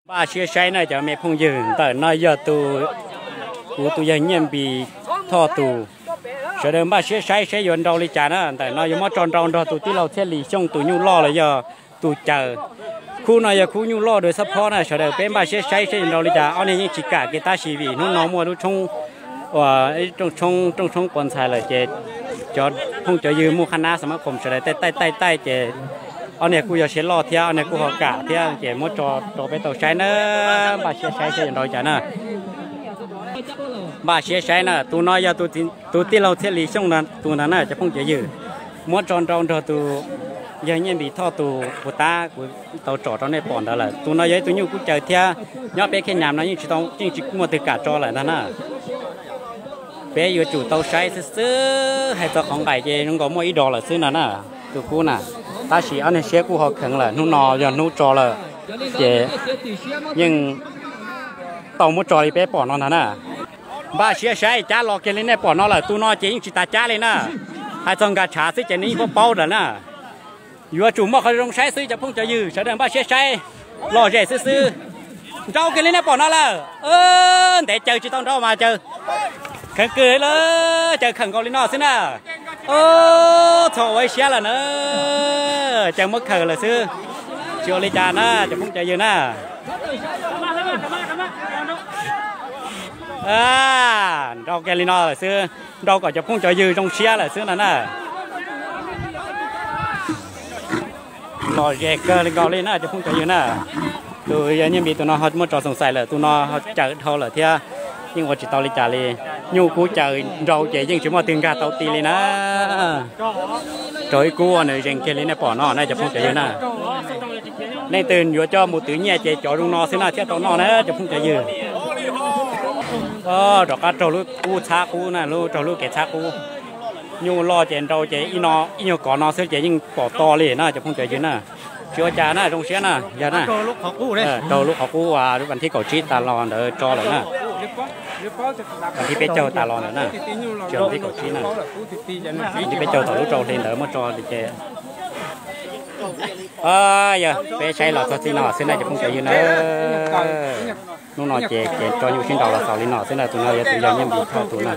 Npaj siab saib na cov me phooj ywg, ntawm no yog tus, kuv tus yawg Nyiaj Npis Thoj tus. Sawv daws npaj siab saib saib yuav nrau li cas na. Ntawm no yuav muab tso nrau nrog tus tij laug Txhiaj Lis Xyooj tus nyuj loj los yog tus caws. Khub no yog khub nyuj loj dua xab phob na, sawv daws peb npaj siab saib saib yuav nrau li cas. Ob niag yeej tsis kam kiag tab sis vim hnub no muaj lub tshoob, ua, rooj tshoob, rooj tshoob quas ntxhais lawm ces cov phooj cov ywg muaj qhab nab xab mab khoom sawv daws taij taij taij taij ces ob niag kuj yog siab loj thiab ob niag kuj ho kam thiab ces muab tso rau peb tau saib na. Npaj siab saib saib yuav nrau li cas na. Npaj siab saib na, tus no yog tus tij laug Txhiaj Lis Xyooj tus ntawd na cov phooj cov ywg. Muab tso nrau nrog tus yawg Nyiaj Npis Thoj tus puas tab kuv tau tsom rau nej pom ntawd lawm. Tus no yog ib tug nyuj kub caws thiab, nyob peb khej nyam no yeej tsis muaj twg kam tso lawm ntag na. Peb yuav tsum tau saib xwb xwb, hais txog qhov nqaim ces zoo nkaus muaj ib dos lawm xwb no na, tus kub na. Tab sis ob niag siab kuj ho kheev lawm, hnub no yog hnub tso lawm ces yeej tau muab tso li peb pom no ntag na. Npaj siab saib cab los kiag li nej pom no lawm, tus no ces yeej tsis tas cab li na. Hais txog nkag tshav xwb ces nej yeej paub paub lawm na. Yuav tsum muaj qhov zoo saib xwb cov phooj cov ywg, sawv daws npaj siab saib, lom zem xwb xwb. Nrau kiag li nej pom no lawm, ntev caws tsis tau nrau mas caws kheev kawg li, caws khawm nkaus li no xwb na. Txhom ua ib siab lawm na, caws muab khawm lawm xwb. Tsis ua li cas na cov phooj cov ywg na. Nrau kiag li no lawm xwb, nrau kom cov phooj cov ywg zoo siab lawm xwb no na. Lom zem kawg li nkaus li na cov phooj cov ywg na. Tus yawg Nyiaj Npis tus no ho muab tso xoom xais lawm, tus no ho caws dhau lawm thiab, yeej ua tsis tau li cas li. Nyuj kub caws nrau ces yeej tsis muaj twg nkag tau ti li na. Raug ib kub nws zees kiag li nej pom no na cov phooj cov ywg na. Leej twg yuav coj mus twv nyiaj ces cov zoo no xwb na thiaj tau noj na cov phooj cov ywg. Rov qab raug lub kub txhab qub na, lub raug lub kev txhab qub. Nyuj loj ces nrau ces ib nyuag kov no xwb ces yeej pom to li na cov phooj cov ywg na. Tsis ua cas na, zoo siab na yog na. Raug lub qhov qub uas vas thib kaum tsib tas los ntawd tso lawm na. Vas thib peb caug tas los ntawd na, tsis vas thib kaum tsib na. Vas thib peb caug tom lub rau hli ntawd muab tso li ces. Yog peb saib los txog txij no xwb na cov phooj cov ywg na. Hnub no ces kev tso nyuj sib nraus los xaus li no xwb na, tus no yog tus yawg Nyiaj Npis Thoj tus na.